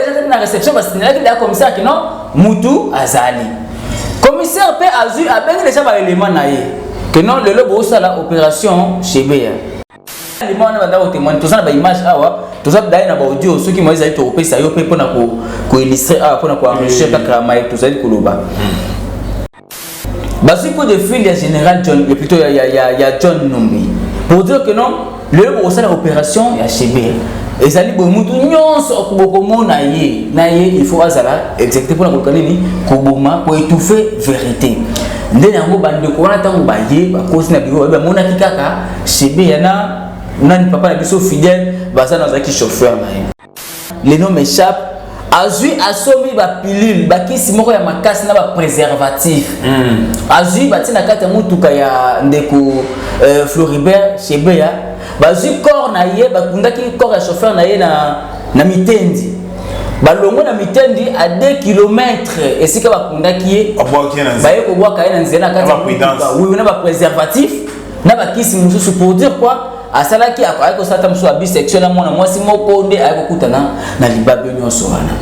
déjà na réception basignalaki deja commissaire que non, mutu azali. Commissaire mpe azwi, abengi déjà baélément na ye que non, lelo bosala opération Chebeya. Élément wana banda kotémoigne, toza na baimage awa, toza daye na baaudio. Soki mo ezali, tokopesa yo mpe mpona koillustrer awa, mpona koenrichir kaka maye tozali koloba. Bazwi coup de fil ya général John, plutôt ya John Numbi, pour dire que non, lelo bokosala opération ya Chebeya, ezali boye, mutu nyonso bokomona ye na ye, il faut azala exécuté mpona koluka nini? Koboma, koétouffer vérité. Nde yango bandeko wana, ntango baye bakosi na biro, bamonaki kaka Chebeya na nani, papa na biso Fidèle baza na azalaki chauffeur na ye, le nom m'échappe. Azwi, asombi bapilule, bakisi moko ya makasi na bapréservatif. Azwi, batie na kati ya motuka ya ndeko Floribert Chebeya. Bazwi corps na ye, bakundaki corps ya chauffeur na ye na Mitendi. Balongwe na Mitendi à 2 km esika bakundaki ye, baye kobwaka ye na nzela na kati ya motuka, oui, na bapréservatif na bakisi mosusu. Pour dire quoi? Asalaki, ayaki kosala ta mosusu abus sexuel na mwana mwasi moko, nde ayaki kokutana na libabe nyonso wana.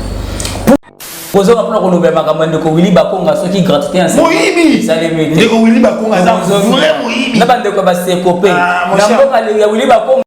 Kozonga mpona kolobela makambo ya ndeko Willy Bakonga, soki gratuité Moyibi, ndeko Willy Bakonga aza vrai moyibi. Na bandeko ya baseko mpe na mboka ya Willy Bakonga.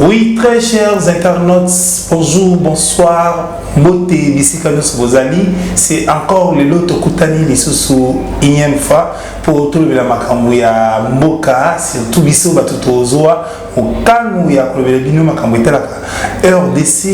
Oui, très chers internautes, bonjour, bonsoir, mbote bisika nyonso bozali. C'est encore lelo tokutani lisusu énième fois pour tolobela makambo ya mboka, surtout biso bato tozwa mokano ya kolobela bino makambo etalaka RDC.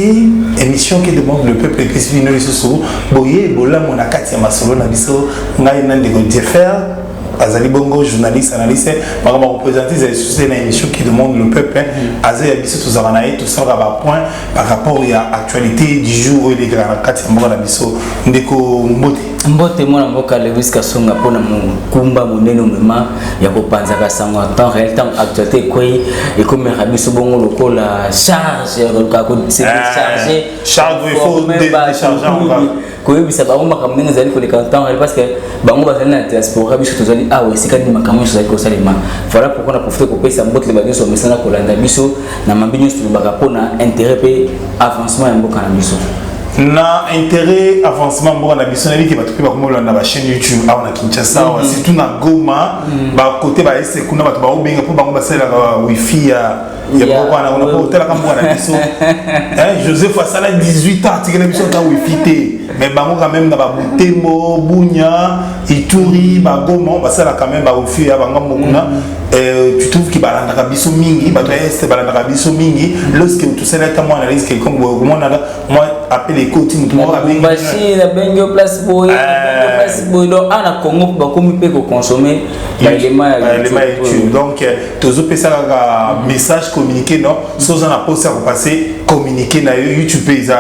Émission Que demande le peuple epesi bino lisusu boye bolamu na kati ya masolo na biso. Ngai na ndeko Jeffer, azali bongo journaliste analyste, makambo ya koprésente ezali lisusu na émission Qui demande le peuple. Aza ya biso, tozalaka na ye, tosalaka bapoint par rapport ya actualité du jour oyo elekaka na kati ya mboka na biso. Ndeko, mbote. Mbote, mwana mboka Lewis Kasonga, mpona mokumba monene omema ya kopanzaka sango en temps réel. Ntango actualité ekwei, ekomeka biso bongo lokola charge ya kose décharger. Charge, il faut décharger encore. Koyebisa bango makambo ndenge ezali koleka en temps réel, parce que bango bazali na diaspora, biso tozali awa esika nini makambo nyonso ezali kosalema. Voilà pourquoi na profite kopesa mbote bato nyonso bamesana kolanda biso na mambi nyonso tolobaka mpona intérêt mpe avancement ya mboka na biso. Na intérêt, avancement mboka na biso, nayebi ke bato mpe bakomi kolanda bachaîne YouTube awa na Kinshasa awa, surtout na Goma, bakote baese kuna, bato baobenga mpo bango basalelaka wifi ya mboka wana kuna, mpo otalaka mboka na biso. Joseph asala 18 ans, atikela biso ata wifi te, mais bango quand même na babutembo, Bunia, Ituri, bagoma, basala quand même bawifi ya bangambo kuna. Tu trouves que balandaka biso mingi, bato ya este balandaka biso mingi. Lorsque tosali ata mwa analyse quelconque, bokomonaka mwa appel ekoti, motu moko abengi. Lubumbashi, nabengi yo place boye, nabengi yo place boye. Donc awa na Congo bakomi mpe koconsommer baélément ya baélément ya YouTube. Donc tozopesa kaka message communiqué. Non, so oza na posa ya kopasser communiqué na yo, YouTube mpe eza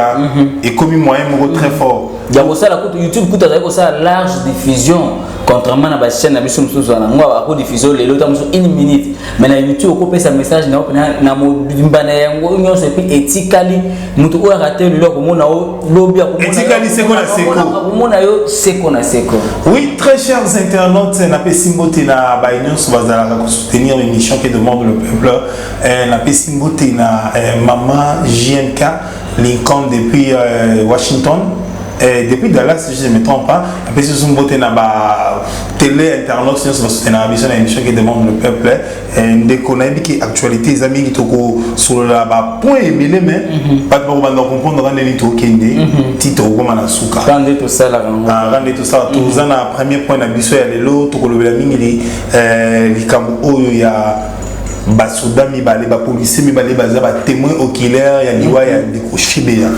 ekomi moyen moko très fort. Ya kosala kutu YouTube kutu azali kosala large diffusion, contrairement na bachaîne na biso mosusu wana ngo akodiffusion lelo ta mosusu une minute, mais na YouTube okopesa message na yo mpena na mobimba na yango nyonso, et puis etikali. Moto oyo arate lelo akomona yo lobi. Etikali seko na seko. Akomona yo seko na seko. Oui, très chers internautes, napesi mbote na baye nyonso bazalaka kosoutenir l'émission Que demande le peuple. Napesi mbote na mama JMK Lincoln depuis Washington, depuis Dallas si je ne me trompe pas. Napesi susu mbote na ba télé internaute nyonso basoutenaka biso na émission Que demande le peuple. Ndeko, nayebi ke actualité eza mingi, tokosolola bapoint ebele, mais bato bakobanda comprendre ka ndeni tokende ti tokokóma na suka. Ka nde tosalaka yango. Ah, nde tosala. Toza na premier point na biso ya lelo, tokolobela mingi likambo oyo ya Basoda mibale, bapolicier mibale, baza batémoin oculaire ya liwa ya ndeko Chebeya.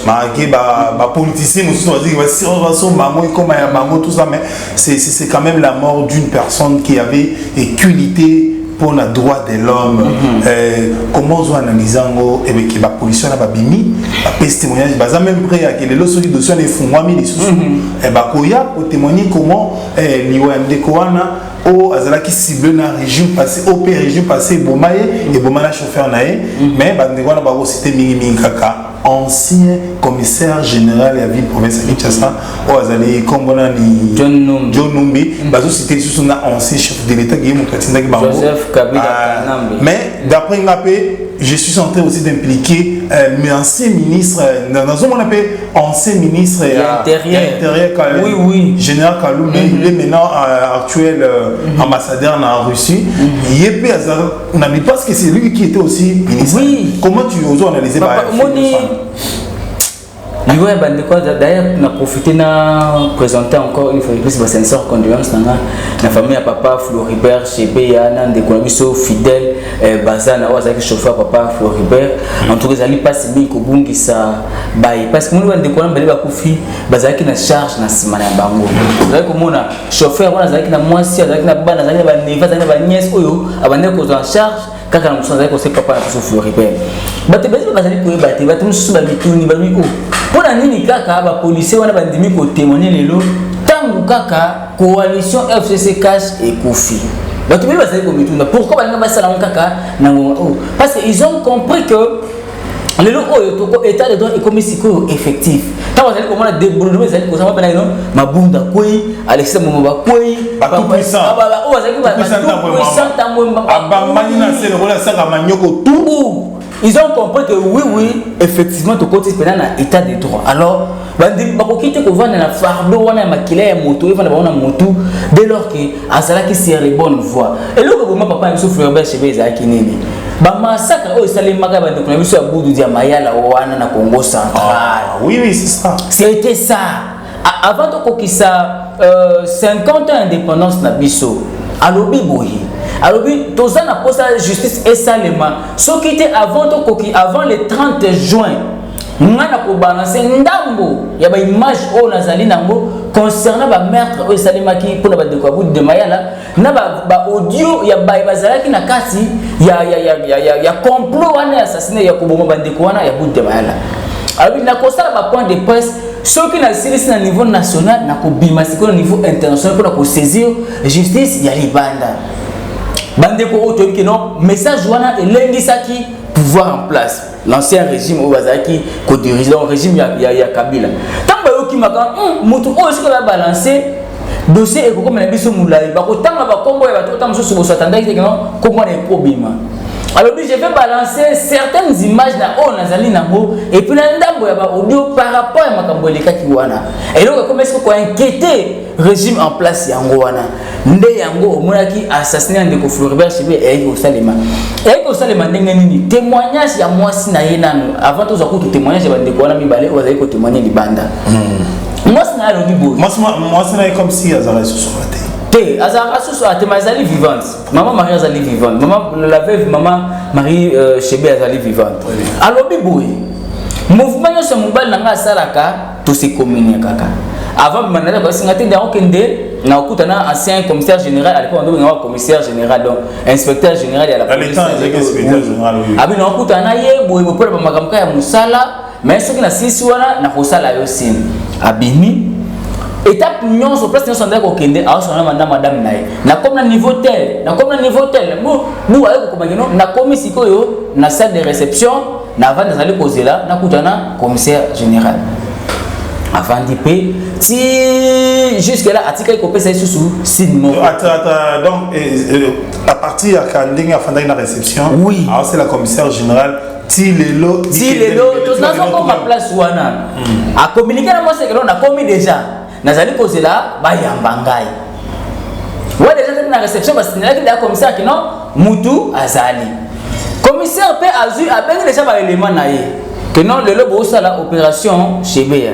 Malgré bapoliticien mosusu baziki basomba bango, ekoma ya bango, tout ça, mais c'est quand même la mort d'une personne qui avait éculité pour le droit de l'homme. Comment ozo analyse yango ebeke bapolicier wana babimi, bapesi témoignage, baza même prêt yake lelo soki dossier wana efungwami lisusu, bakoya kotémoigner comment liwa ya ndeko wana oyo azalaki ciblé na régime passé, oyo mpe régime passé eboma ye, eboma na chauffeur na ye? Mais bandeko wana bakociter mingimingi kaka ancien commissaire général ya ville province ya Kinshasa oyo azali nkombo nani? John Numbi. John Numbi. Bazociter lisusu na ancien chef de l'État, ye moto atindaki bango. Joseph Kabila Kanambe. Mais d'après nga mpe, je suis en train aussi d'impliquer mais ancien ministre, nazomona mpe ancien ministre ya intérieur. Ya intérieur. Général Kalou, mais il est maintenant actuel ambassadeur en Russie. Ye mpe aza na, parce que c'est lui qui était aussi ministre. Comment tu oses analyser? Papa, omoni liwa ya bandeko, d'ailleurs na profité na présenter encore une fois de plus basincère condoléance na nga na famille ya papa Floribert Chebeya na ndeko na biso Fidèle Bazana oyo azalaki chauffeur papa Floribert. En tout cas, ezali mpasi mingi kobungisa baye, parce que moni bandeko wana mibale bakufi, bazalaki na charge na nsima na bango. Ozalaki komona chauffeur wana azalaki na mwasi, azalaki na bana, azalaki na baneveux, azalaki na banièce oyo abandaki kozwa en charge kaka na mosusu azalaki kose papa na biso Floribert. Bato ebele bazali koyeba te, bato mosusu bamituni, balobi o mpo na nini kaka bapolicier wana bandimi kotémoigner lelo, ntango kaka coalition FCC CACH ekufi? Bato ebele bazali komituna pourquoi balinga basala yango kaka na ngonga oyo, parce que ils ont compris que lelo oyo toko état de droit ekomi sikoyo effectif. Ntango bazali komona déboulonnement ezali kozama mpena ino, Mabunda kwei, Alexis Momo bakwei, oyo bazalaki Puissant abambani na se lokola asaka manyoko. Tout, ils ont compris que oui, effectivement, tokoti mpena na état de droit. Alors bakoki te kovanda na fardeau wana ya makila ya moto evanda bango na motu, dès lors que azalaki sur les bonnes voies. Eloko eboma papa na biso Floribert Chebeya ezalaki nini? Bamassacre oyo esalemaka bandeko na biso ya Bundu dia Mayala wana na Congo Central. Ah, oui, c'est ça. C'était ça. Avant tokokisa 50 ans indépendance na biso, alobi boye, alobi toza na posa justice esalema. Soki te, avant tokoki, avant le 30 juin, nga na kobalancer ndambo ya baimage oyo nazali nango concernant bameurtre oyo esalemaki mpona bandeko ya Bundu de Mayala, na baaudio ya baye bazalaki na kati ya complot wana ya assassinat, ya koboma bandeko wana ya Bundu de Mayala. Alobi nakosala bapoint de presse. Soki nasilisi na niveau national, nakobima sikoyo na niveau international mpona kosaisir justice ya libanda. Bandeko oyo toyebi ke non, message wana elengisaki pouvoir en place, l'ancien régime oyo bazalaki kodiriger, donc régime ya Kabila. Ntango bayoki maka motu oyo soki babalance dossier ekokomela biso molai, bakotanga bakombo ya bato ota mosusu boso atandaki te keno kombo wana ekobima. Alobi: "Je vais balancer certaines images na oyo nazali nango et puis na ndambo ya baaudio par rapport ya makambo elekaki wana." Eloko ekomi esiko koinquiéter régime en place, yango wana nde yango omonaki assassinat ya ndeko Floribert Chebeya eyaki kosalema. Eyaki kosalema ndenge nini? Témoignage ya mwasi na ye nano, avant tozwa kutu témoignage ya bandeko wana mibale oyo bazali kotémoigner libanda. Mwasi na ye alobi boye. Mwasi na ye, comme si azalaka lisusu te. Te, azalaka susu atema, azali vivante. Mama Marie azali vivante, mama la veuve, mama Marie Chebeya azali vivante. Alobi boye: mouvement nyonso ya mobali na ngai asalaka, tose communiquer kaka avant. Mandat kosinga te, nde akokende na kokuta na ancien commissaire général à l'époque, ndobengaka commissaire général, donc inspecteur général ya la police. Abi na kokuta na ye boye mpona bamakambo kaka ya mosala, mais soki nasilisi wana, nakosala yo signe. Abimi, étape nyonso, place nyonso andaki kokende, aosona na madame na ye: nakomi na niveau tel, nakomi na niveau tel. Bu aye kokoma keno nakomi sikoyo na salle de réception, navandi, nazali kozela nakutana commissaire général. Avandi mpe ti jusque là atikali kopesa ye susu signe moko. Donc à partir ya ndenge afandaki na réception, aosela commissaire général ti lelo? Ti lelo nazokoma place wana, acommuniquer na mwasi ekelo: nakomi déjà, nazali kozela bayamba ngai. Wa déjà tati na réception, basignalaki deya commissaire kino mutu azali. Commissaire mpe azwi, abengi déjà baélément na ye ke non, lelo bosala opération Chebeya,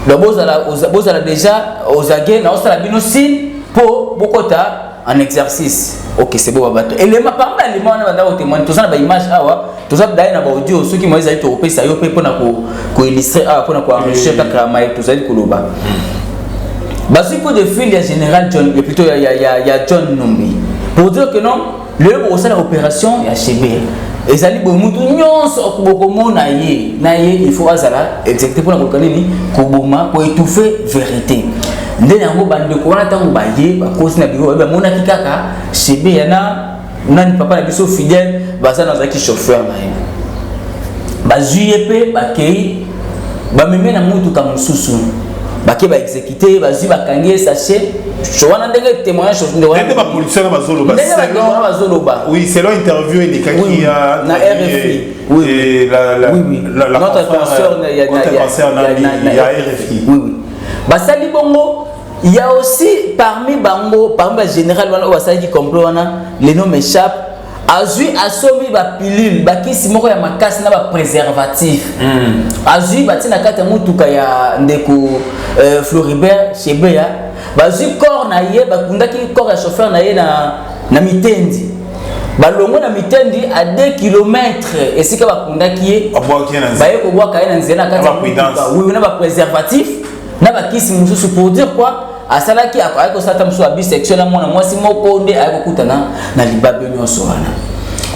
donc bozala déjà ozage, naosala bino signe mpo bokota. En exercice, ok, c'est bon. Bato élément parmi baélément wana banda kotémoigne, toza na baimage awa, toza daye na baaudio. Soki mo ezali, tokopesa yo mpe mpona koillustrer awa, mpona koenrichir kaka maye tozali koloba. Bazwi coup de fil ya général John, plutôt ya John Numbi, pour dire que non, lelo bokosala opération ya Chebeya, ezali boye, mutu nyonso bokomona ye na ye, il faut azala exécuté mpona koluka nini? Koboma, koétouffer vérité. Nde yango bandeko wana, ntango baye bakosi na biro, bamonaki kaka Chebeya na nani, papa na biso Fidèle baza na azalaki chauffeur na ye. Bazwi ye mpe bakei, bamemi na mutuka mosusu, bake baexécuté, bazwi, bakangi ye sachet wana, ndenge témoignage. Ndenge bapoliticien bazoloba. Ndenge bandeko bazoloba. Oui, selon interview elekaki na RFI. Oui, oui, notre consœur ya RFI. Oui, basali bongo. Il y a aussi parmi bango, parmi bagénéral wana oyo basalaki complot wana, le nom m'échappe, azwi, asombi bapilule, bakisi moko ya makasi na bapréservatif, azwi, batie na kati ya motuka ya ndeko Floribert Chebeya. Bazwi corps na ye, bakundaki corps ya chauffeur na ye na Mitendi. Balongwe na Mitendi, à 2 km esika bakundaki ye, baye kobwaka ye na nzela na kati ya motuka, oui, na bapréservatif na bakisi mosusu. Pour dire quoi? Asalaki, ayaki kosala ta mosusu abus sexuel na mwana mwasi moko, nde ayaki kokutana na libabe nyonso wana.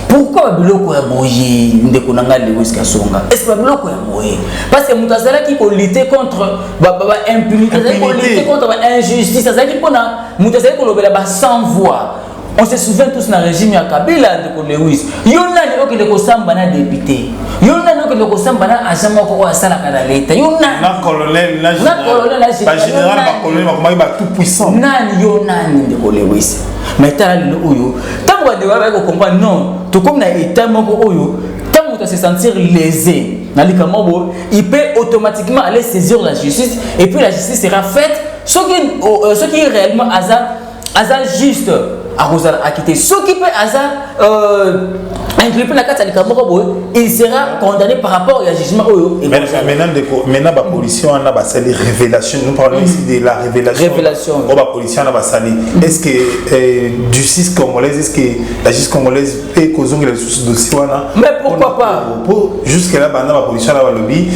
Pourquoi babiloko ya boye, ndeko na ngai Lewis Kasonga? Est ce que babiloko ya boye, parce que moto azalaki kolutter contre baimpunité, azalaki kolutter contre bainjustice, azalaki mpona moto azalaki kolobela basans voix. On se souvient tous na régime ya Kabila, ndeko Lewis, yo nani okende kosamba na député? Yo nani okende kosamba na agent moko oyo asalaka na leta? Yo nani? Na colonel, na Na colonel, na général, bacolonel bakomaki ba tout puissant. Nani? Yo nani, ndeko Lewis? Mais tala lelo oyo, ntango bandeko bayaki kocomprendre, non, tokomi na état moko oyo ntango moto se sentir lésé na likambo boye, il peut automatiquement aller saisir la justice et puis la justice sera faite. Soki réellement aza juste, akozala acquitté. Soki mpe aza inculpé na kati ya likambo moko boye, il sera condamné par rapport ya jugement oyo. Maintenant, ndeko, maintenant bapolicier wana basali révélation, nous parlons ici de la révélation. Révélation. Oyo bapolicier wana basali, est ce que justice congolaise, est ce que la justice congolaise mpe kozongela lisusu dossier wana? Mais pourquoi pas? Po jusque là, banda bapolicier wana balobi,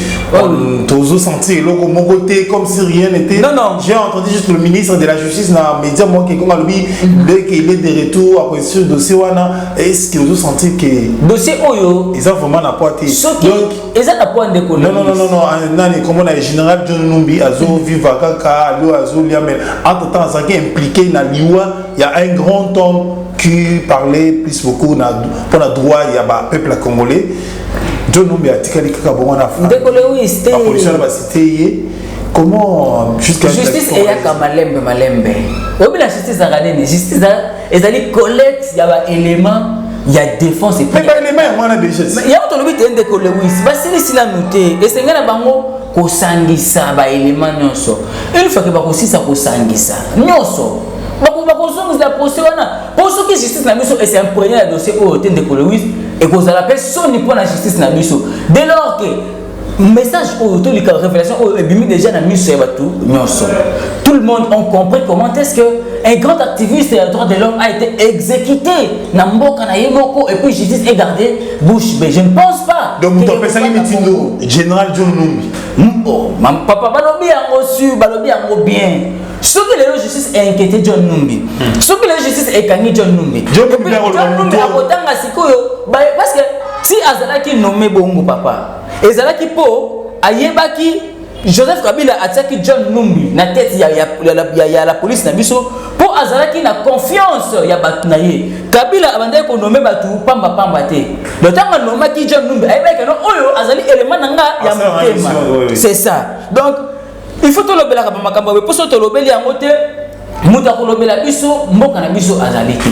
tozosentir eloko moko te, comme si rien n'était. Non, non. J'ai entendu juste le ministre de la Justice na média moko ekonga alobi dès qu'il est de retour akoinstruire dossier wana. Est ce que ozosentir que dossier oyo eza vraiment na poids te? Soki eza na poids, ndeko. Non, non, non, non, non, nani, kombo na général John Numbi azovivre kaka, alo azolia, mais entre temps azalaki impliqué na liwa ya un grand homme qui parlait plus beaucoup na mpona droit ya bapeuple congolais. John Numbi atikali kaka bongo na Ndeko Lewis, te. Bapolisi wana bacité ye, comment jusqu'à Justice eyaka malembe malembe. Oyebi na justice ezalaka nini? Justice ezali collecte ya baélément ya défense. Mais baélément yango wana déjà. Yango tolobi te, ndeko Lewis, basilisi nanu te. Esenge na bango kosangisa baélément nyonso. Une fois que bakosisa kosangisa nyonso, bakozongisa procès wana. Mpo soki justice na biso es'imprégner na dossier oyo te, ndeko Lewis, ekozala mpe soni mpo na justice na biso, dès lors que message oyo tolika, révélation oyo ebimi déjà na miso ya bato nyonso. Tout le monde ont compris comment est-ce que un grand activiste ya droit de l'homme a été exécuté na mboka na ye moko et puis justice est gardée bouche bée. Je ne pense pas. Donc moto apesaki mitindo, général John Numbi? Oh, papa, balobi yango sur, balobi yango bien. Soki lelo justice inquiété John Numbi, soki lelo justice ekangi John Numbi, John Numbi akotanga sikoyo, parce que si azalaki nommé bongo, papa, ezalaki mpo ayebaki Joseph Kabila atiaki John Numbi na tête ya la police na biso mpo azalaki na confiance ya bato na ye. Kabila abandaki konommer bato pambapamba te. Donc ntango anomaki John Numbi, ayebaki no oyo azali élément na nga ya motema. C'est ça. Donc il faut tolobelaka bamakambo boye, mpo so tolobeli yango te, moto akolobela biso mboka na biso azali te.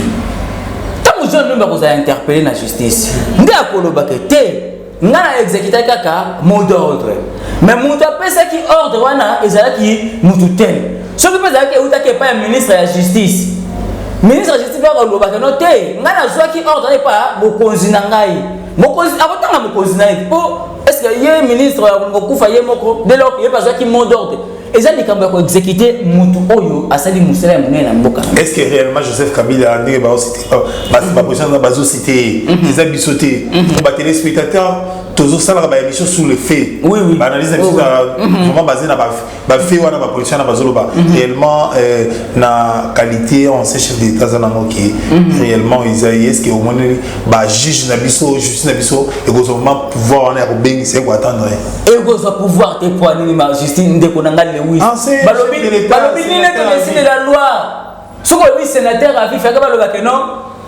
Ntango John Numbi akozala interpellé na justice, nde akolobaka te: nga na exécuta kaka mot d'ordre, mais moto apesaki ordre wana ezalaki motu tel. Soki mpe ezalaki eutaki epai ya ministre ya Justice, ministre ya Justice mpe akolobaka: no te, ngai nazwaki ordre epai ya mokonzi na ngai. Mokonzi akotanga mokonzi na ye mpo est ce que ye ministre akokufa ye moko, dès lors ye mpe azwaki mot d'ordre? Eza likambo ya koexécute mutu oyo asali mosala ya monene na mboka. Est ce que réellement Joseph Kabila, ndenge baposition bazocite ye, eza biso te, batéléspectateur, tozosalaka baémission sur le fait, baanalyse na biso vraiment basé na bafaits wana, baposition wana bazoloba réellement na qualité ancien chef d'état aza nango ke réellement eza ye? Est ce que omoni bajuge na biso, justice na biso ekozwa vraiment pouvoir wana ya kobengisa ye, koattendre ye? Ekozwa pouvoir te. Po nini? Ma justice, ndeko na nga Lewis, balobi nini? Au-dessus de la loi. Soki olobi sénateur à vie, faka baloba ke non,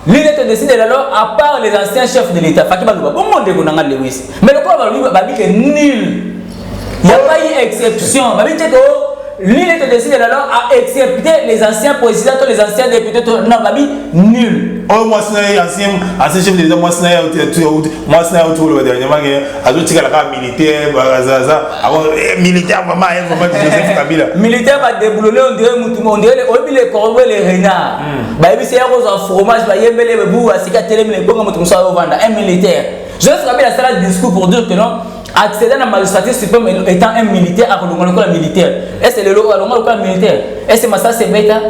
nul n'est au-dessus de la loi à part les anciens chefs de l'état. Faki baloba bongo, ndeko na nga Lewis. Mais lokola balobi babi ke nul, il n'y a pas eu exception. Babi te que nul n'est au-dessus de la loi à excepter les anciens présidents to les anciens députés to. Non, babi nul. Oyo mwasi na ye, ancien chef de l'état, mwasi na ye, mwasi na ye auti koloba dernièrement ke azotikala kaka militaire, aza militaire vraiment, ye vraiment Joseph Kabila. Militaire badéboulonné, on dirait mutu, on dirait oyebi le corbeau, le renard, bayebisi ya kozwa fromage, bayembele bebu, asika atelemi na ebonga, moto mosusu ayovanda. Un militaire, Joseph Kabila asala discours pour dire que non, accéder na magistrature suprême étant un militaire, akolonga lokola militaire. Est ce lelo alonga lokola militaire? Est ce masasi ebeta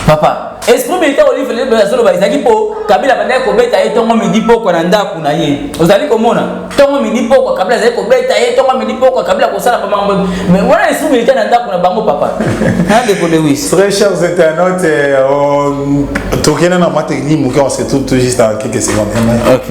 papa? Esprit militaire Olive azoloba ezalaki mpo Kabila bandaki kobeta ye ntongo, midi, pokwa na ndako na ye. Ozali komona ntongo, midi, pokwa, Kabila azali kobeta ye ntongo, midi, pokwa. Kabila kosala bamakambo, mais wana esprit militaire na ndako na bango, papa ndeko Lewis. Très chers internautes, tokende na mwa technique moke, on se trouve tout juste dans quelques secondes. Ok.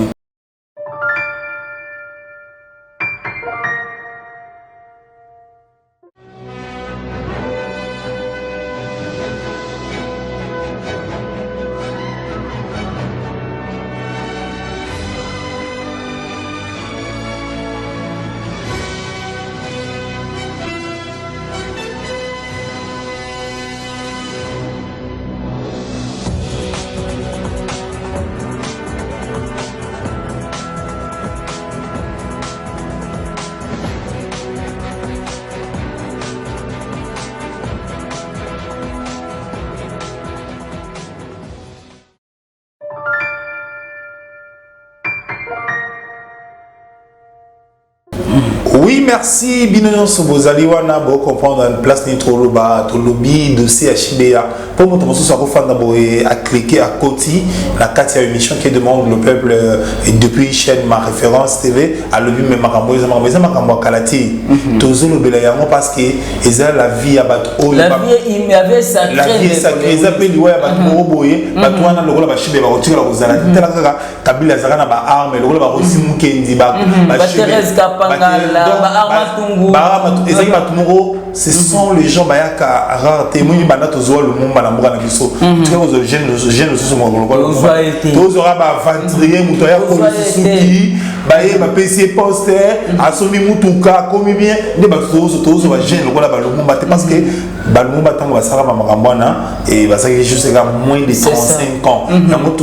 Oui, merci. Bino nyonso bozali wana, bocomprendre place nini toloba. Tolobi dossier ya Chebeya mpo moto mosusu akofanda boye, acliquer, akoti na kati ya émission qui demande le peuple depuis chaîne Ma Référence TV, alobi me makambo eza makambo, eza makambo ya kala te. Tozolobela yango parce que eza la vie ya bato oyo. La vie est sacrée. Eza mpe liwa ya bato moko boye. Bato wana lokola baChebeya bakotikala kozala te. Tala kaka Kabila azalaka na baarme lokola barosi Mukendi, ezalaki bato moko. Ce sont les gens bayaka rare te. Moi banda tozwa Lumumba na mboka na biso, tika kozwa jeune lisusu mokolo, tozwaka baaventurier. Moto aya kolisi suki, baye bapesi ye poste, asombi mutuka, akomi bien. Nde bato tozwa bajeune lokola baLumumba te, parce que baLumumba, ntango basalaka bamakambo wana, bazalaki juste kaka moins de 35 ans. Yango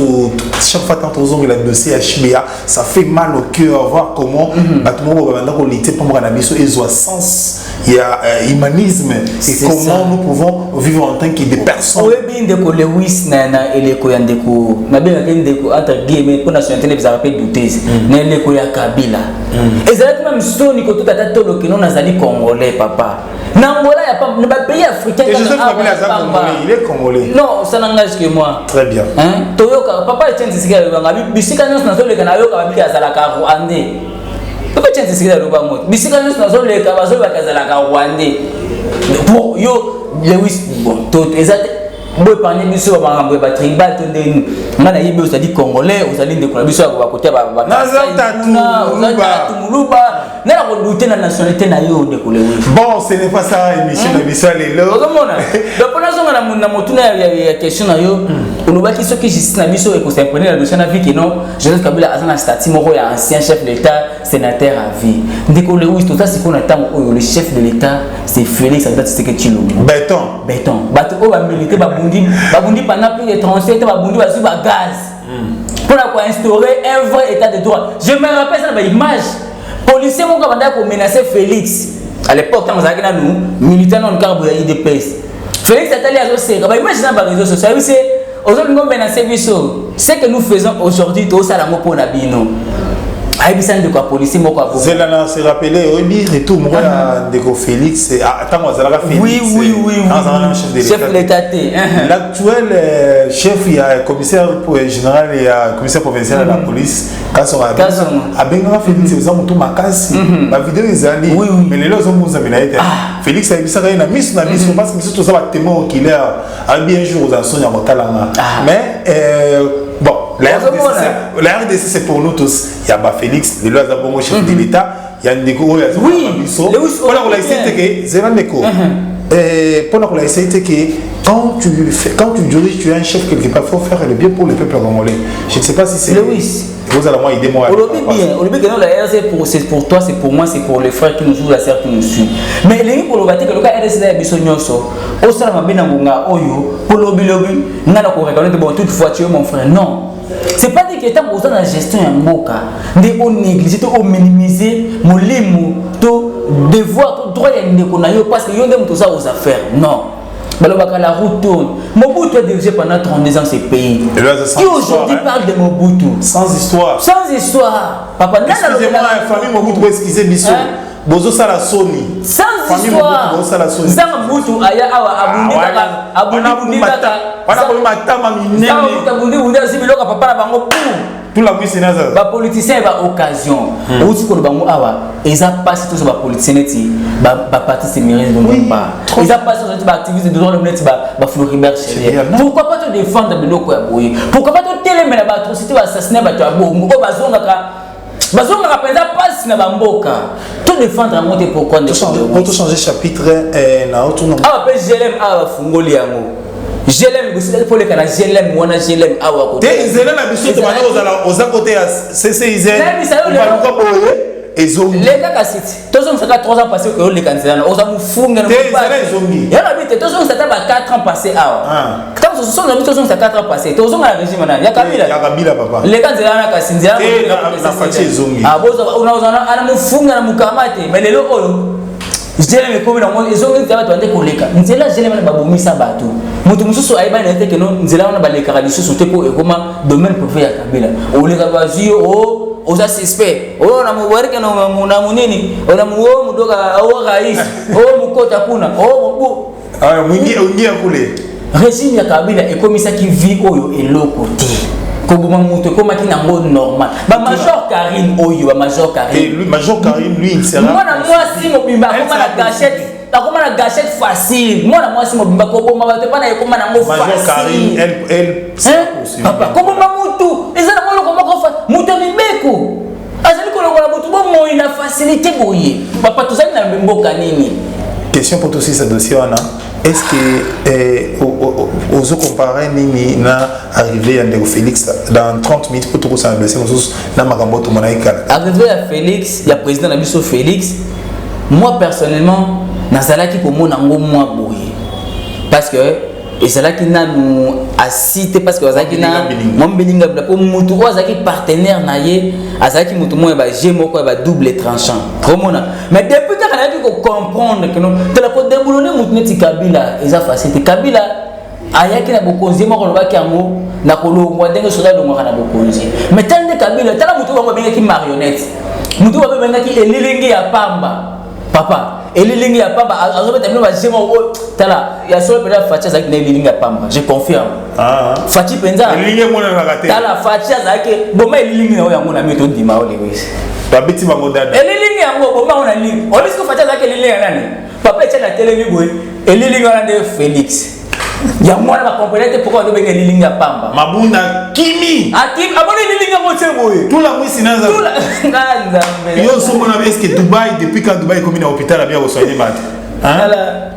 chaque fois tant tozongela dossier ya Chebeya, ça fait mal au cœur, voir comment bato moko babanda kolutter mpo mboka na biso ezwa sens ya humanisme et comment ça nous pouvons vivre en tant que des personnes. Oyebi, ndeko Lewis, na eleko ya ndeko, nabengaki ndeko entre guillemets mpo nationalité nde ezalaka mpe douteuse, na eleko ya Kabila ezalaki même soni kotuta ata tolokeno nazali congolais, papa. Na Angola ya pamba, na bapays africain. Joseph Kabila aza congolais, il est congolais. Non, ça n'engage que moi. Très bien. Hein, toyoka papa Etienne Tshisekedi alobanga bisika nyonso nazoleka, nayoka babiki azalaka rwandais. Papa Etienne Tshisekedi aloba ngo, bisika nyonso nazoleka, bazolobaka azalaka rwandais. Pour yo Lewis, bon, to eza te boépargne biso bamakambo ya batribal to ndeni. Ngai nayebi ozali congolais, ozali ndeko na biso ya bakote. Ozali Moluba, ngai nakodouter na nationalité na yo, ndeko Lewis. Bon, ce n'est pas ça émission na biso ya lelo. Ozomona, donc mpo nazonga na motuna ya question na yo, olobaki soki justice na biso ekos'imprégner na dossier na vie ke non, Joseph Kabila aza na statut moko ya ancien chef de l'état, sénateur à vie. Ndeko Lewis, toza sikoyo na ntango oyo le chef de l'état, c'est Félix Antoine Tshisekedi Tshilombo. Béton. Béton. Bato oyo bamilité, babundi, babundi pendant plus de 37, babundi, bazwi bagaz mpona koinstaurer un vrai état de droit. Je me rappelle ça na baimage, policier moko abandaki komenacer Félix à l'époque, ntango azalaki nanu militaire, nanu kaka boye ya UDPS. Félix atali, azoseka. Baimage na baréseau sociaux, ayebi se ozolinga omenacer biso, ce que nous faisons aujourd'hui, tozosala yango mpona bino. Ayebisa ndeko ya policier moko ya bongo. Zela, na se rappeler, oyebi retour moko ya ndeko Félix, ntango azalaka Félix, Oui. azalaka chef de Chef de l'État. l'État te. L'actuel chef ya commissaire général, ya commissaire provincial ya la police, Kasongo. Kasongo. Abengaka Félix, oza motu makasi, bavideo ezali. Mais lelo ozomozamela ye te. Félix ayebisaka ye na miso na miso, parce que biso toza batémoin oculaire. Abi un jour oza soni ya kotalanga. Mais bon, la RDC, Ozomona. la RDC, c'est pour nous tous. Ya ba Félix lelo aza bongo chef de l'État, ya ndeko oyo aza biso. Lewis mpona kolakisa ete ke, zela ndeko, mpona kolakisa ete ke quand tu diriges, tu es un chef quelque part, il faut faire le bien pour le peuple congolais. Je ne sais pas si c'est Lewis. ozala mwa idée moko. Olobi bien, olobi que non, la RDC, pour c'est pour toi, c'est pour moi, c'est pour les frères qui nous suivent, la sœur qui nous suit. Mais elingi koloba te ke loka RDC ya biso nyonso, osala mabe na ngonga oyo po lobilobi nga na koreconnaître, bon, toutefois tu es mon frère. Non, c'est pas dire que ntango oza na gestion ya mboka nde onéglige to ominimiser molimo to devoir to droit ya ndeko na yo, parce que yo nde moto oza aux affaires. Non, balobaka la roue tourne. Mobutu a dirigé pendant 32 ans ce pays. Et là, c'est sans Qui histoire, aujourd'hui hein. parle de Mobutu? Sans histoire. Sans histoire, papa. Nani Excusez-moi, alobelaka famille Mobutu, excusez biso. Hein? Bozosala soni. Sans Famille histoire. Mobutu, bozosala soni. Nzanga Mobutu aya awa, abundi kaka, abundi bundi kaka. Wana komi matama Nzanga minene. Mobutu abundi bundi, azwi biloko ya papa na bango pu. Tula mwisi naza. Bapoliticien ba occasion outi koloba ngo awa, eza mpasi. Tozo bapoliticien neti bapatrice Emery Lumumba, eza mpasi. Tozo neti baactiviste de droit l'homme neti bafloribert Chebeya. Pourquoi pas todéfendre biloko ya boye? Pourquoi pas totelemela baatrocité, baassassinat, bato ya bongo oyo bazongaka mpenza mpasi na bamboka? Todéfendre yango te, pourquoi? Pour tout changer chapitre, na otuna. Awa mpe GLM awa bafungoli yango. GLM liboso mpo oleka na GLM wana, GLM awa. Te, nzela na biso tobanda kozala, oza kote ya CCIZ. Nayebisa yo lelo. Baluka boye, ezongi. Leka kasi ti tozongisaka 3 ans passé, okoki oleka nzela na oza mofunge. Te, nzela ezongi. Ya nabi te, tozongisa ata ba 4 ans passé awa. Ntango tozonga biso, tozongisa 4 ans passé, tozonga na régime nani? Ya Kabila. Ya Kabila, papa. Leka nzela wana kasi, nzela. Te, na Fatshi ezongi. Ana mofunga na mokama te. Mais lelo oyo GLM ekomi nango, ezongi nzela, bato bande koleka nzela GLM wana, babomisa bato. Moto mosusu ayebani na ye te keno nzela wana balekaka lisusu te mpo ekoma domaine privé ya Kabila. Oleka, bazwi yo, o oza suspect, oyo na mobarike na monini, na o modoka, o rais, o mokota kuna, o mobu. Ah, mwingi ingia kule. Régime ya Kabila ekomisaki vie oyo eloko te. Koboma moto ekomaki nango normal. Bamajor Karine oyo, bamajor Et Karine. lui, Major Karine, lui, il sera Mwana mwasi mobimba akoma na Elle sera gâchette, akoma na gâchette facile. Mwana mwasi mobimba, koboma bato epa na ekoma nango Major Karine, facile. elle sera Hein? poursuivie. Papa, koboma mutu eza nango eloko moko moto ya mibeko azali kolongola motu bomoi na facilité boye. Papa, tozali na mboka nini? Question pour tous ce dossier wana: est-ce que ozo comparer nini na arrivée ya ndeko Félix dans 30 minutes po tokosala dossier mosusu na makambo tomonaki kala? Arrivée ya Félix, ya président na biso Félix, moi personnellement nazalaki komona yango mwa boye, parce que ezalaki nanu asi te, parce que azalaki na mwa mbilinga bila, mpo mutu oyo azalaki partenaire na ye azalaki mutu moko ya baje moko ya badouble tranchant komona. Mais depuis kaka nayaki kocomprendre keno tala kodéboulonner mutu neti Kabila eza facile te. Kabila ayaki na bokonzi, ye moko alobaki yango na kolongwa ndenge soda alongwaka na bokonzi. Mais tala nde Kabila, tala mutu bango babengaki marionnette, mutu bango babengaki elilingi ya pamba. Papa, elilingi ya pamba, azobeta bino baje moko oyo. Tala, ya solo mpenza, Fatshi azalaki na elilingi ya pamba, je confirme. Fatshi mpenza. Elilingi emonanaka te. Tala, Fatshi azalaki boma elilingi na oyo yango na mi tondima oyo, Lewis. Babeti bango dada. Elilingi yango boma ngo na ligne oyebi siko Fatshi azalaki elilingi ya nani? Papa Etienne atelemi boye, elilingi wana nde Félix. Yango wana bacomprendre te pourquoi bazobenga elilingi ya pamba. Mabunda kimi. Akimi, amoni elilingi yango tie boye. Tula mwisi naza. Tula nga Nzambe. Yo ozomona, est ce que Dubai, depuis quand Dubai ekomi na hôpital abia kosoigne bato? Tala,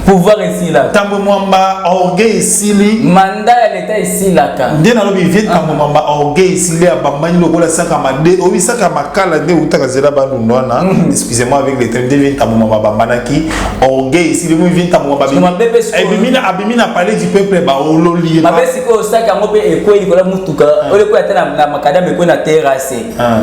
pouvoir esila. Ntango Mwamba, orgueil esili. Mandat ya leta esilaka. Nde nalobi, vie ntango Mwamba, orgueil esili, abambani lokola saka made, oyebi saka makala nde eutaka nzela bandundu wana, excusez-moi avec les termes. Nde vie ntango Mwamba bambanaki, orgueil esili. Moi, vie ntango Mwamba Mabe mpe sikoyo. abimi na palais du peuple, baololi ye. Mabe sikoyo, osaki yango mpe ekwei likolo ya mutuka oyo ekwei ata na makadame, ekwei na terrasse.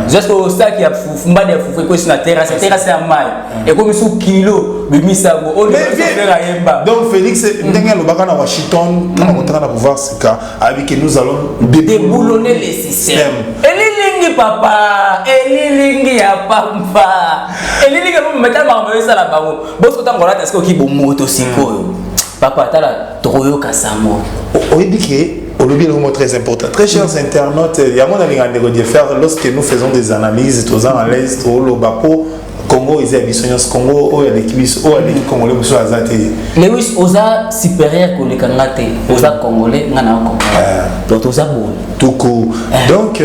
Jusque osaki ya fufu, mbadi ya fufu ekwei so na terrasse, terrasse ya mai ekomi su kilo, bimisa yango oyo Mais frère ayemba. Donc Félix, ndenge alobaka na Washington ntango akotaka na pouvoir sika, ayebi que nous allons déboulonner les systèmes, elilingi. Elilingi papa, elilingi ya pamba, elilingi ya pamba. Metala makambo esala bango boso ntango olata sikoyo ki bomoto sikoyo. Papa, tala, tokoyoka sango. Oyebi ke olobi eloko moko très important. Très chers internautes, yango nalinga ndeko Dieu-Fer, lorsque nous faisons des analyses, toza à l'aise, toloba po Congo eza ya biso nyonso. Congo oyo aleki biso, oyo aleki Congolais mosusu aza te. Lewis, oza supérieur koleka nga te. Oza Congolais, nga na Congolais, donc toza boye. Tuku. Donc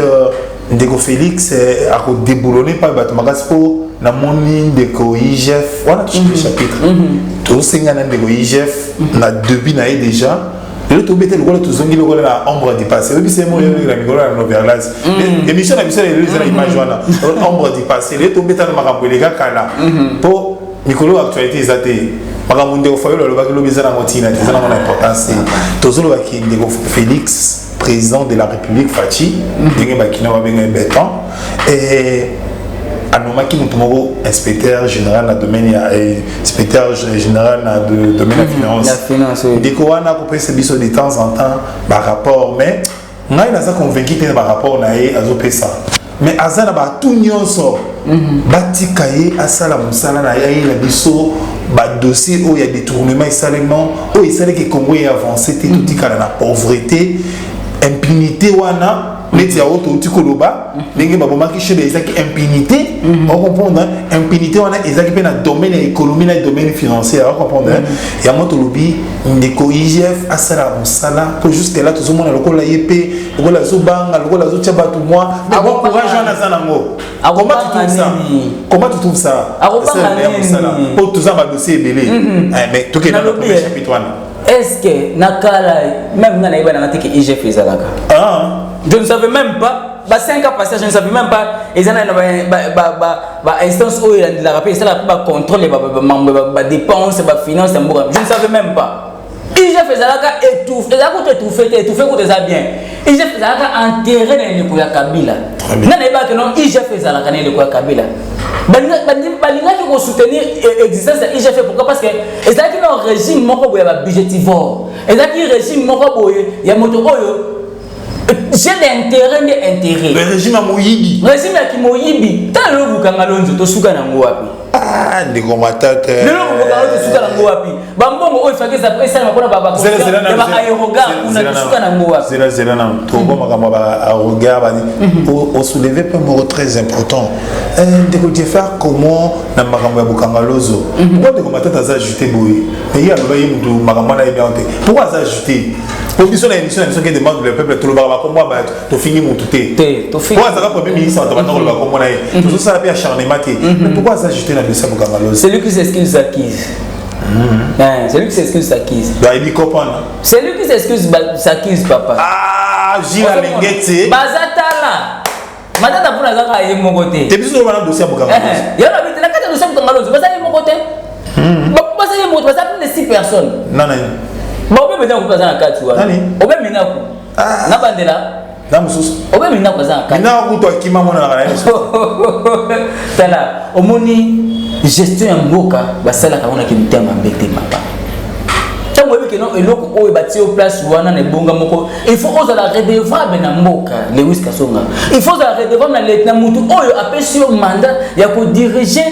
ndeko Félix akodéboulonner mpa bato makasi, mpo namoni ndeko IGF wana tochanger chapitre. Tosenga na ndeko IGF na début na ye déjà. Lelo tobete lokola tozongi lokola na ombre du passé. Oyebi se mo na mikolo ya noverlas, émission na biso lelo eza na image wana, ombre du passé. Lelo tobeta na makambo eleka kala, mpo mikolo actualité eza te. Makambo ndeko Fayolo alobaki lobi eza nango ntina te, eza nango na importance te. Tozolobaki ndeko Félix, président de la République, Fatshi, ndenge bakina babenga ye béton, anomaki moto moko inspecteur général na domaine ya inspecteur général na domaine ya finance. Ya finance, oui. Ndeko wana akopesa biso de temps en temps barapport, mais ngai naza convaincu te na barapport na ye azopesa, mais aza na batu nyonso. Batika ye asala mosala na ye, ayela biso badossier oyo ya détournement esalema, oyo esalaki Congo e avance te, totikala na pauvreté, impunité wana neti ya oyo touti koloba, ndenge babomaki Chebeya, ezalaki impunité. Ocomprendre, impunité wana ezalaki mpe na domaine ya économie, na domaine financier. Ocomprendre, yango tolobi ndeko IGF asala mosala, mpo jusque là tozomona lokola ye mpe lokola azobanga, lokola azotia bato mwa. Mais bon courage wana aza nango. Comment tu trouves ça? Comment tu trouves ça? Akobanga nini? Po toza badossier ebele, mais tokende na Nalobi, premier chapitre wana. Est ce que na kala même nga nayeba nanga te ke IGF ezalaka? Ah. Je ne savais même pas. Ba 5 ans passé, je ne savais même pas eza na ba instance oyo elandelaka mpe esalaka mpe bacontrôle mambo badépense, bafinance ya mboka. Je ne savais même pas. IGF ezalaka étouffe, ezalaka kutu étouffe te, étouffe kutu eza bien. IGF ezalaka enterré na eleko ya Kabila. Très bien. Nga nayebaka non, IGF ezalaka na eleko ya Kabila. Balingaki kosoutenir existence ya IGF. Pourquoi? Parce que ezalaki na régime moko boye ya babudgétivore, ezalaki régime moko boye ya moto oyo j'ai d'intérêt nde intérêt. Le régime ya moyibi. Régime ya kimoyibi. Tala lelo Bukanga Lonzo, tosuka nango wapi? Ah, ndeko Matata. Lelo Bukanga Lonzo, tosuka nango wapi? Bambongo oyo efaki esalema mpona Zela, ya baaérogare kuna, tosuka nango wapi? Zela, zela na toko makambo ya baaérogare bani osoulever mpe moko très important. Ndeko Jeffer, comment na makambo ya Bukanga Lozo, pourquoi ndeko Matata aza ajouté boye? Mais ye aloba ye mutu makambo wana yebi yango te. Pourquoi aza ajouté? Po biso na émission na biso ke demande le peuple, tolobaka bakombo ya bato, tofingi mutu te. Te, tofingi. Po azalaka premier ministre, bato banda koloba kombo na ye, tozosala mpe acharnement te. Mais pourquoi aza ajouté na dossier ya Bukanga Lozo? Celui qui s'excuse s'accuse. Hein, celui qui s'excuse s'accuse. Bayebi kopana. Celui qui s'excuse s'accuse, papa. Ah, Gila Lengete. Baza, tala, Matata mpona azaka ye moko te. Te, biso toloba na dossier ya Bukanga Lozo. Yo na bite na kati ya dossier ya Bukanga Lozo, baza ye moko te. Baza ye moko te, baza plus de 6 personnes. Nani? Baobe Minaku mpe aza na kati wana. Nani? Obe Minaku. Ah. Na bandela. Na mosusu. Obe Minaku aza na kati. Mina kutu akima, monanaka na ye lisusu. Tala, omoni gestion ya mboka basalaka yango na mitema mabe te, papa. Ntango oyebi keno eloko oyo batie yo place wana na ebonga moko, il faut ozala redevable na mboka. Lewis Kasonga, il faut ozala redevable na mutu oyo apesi yo mandat ya kodirige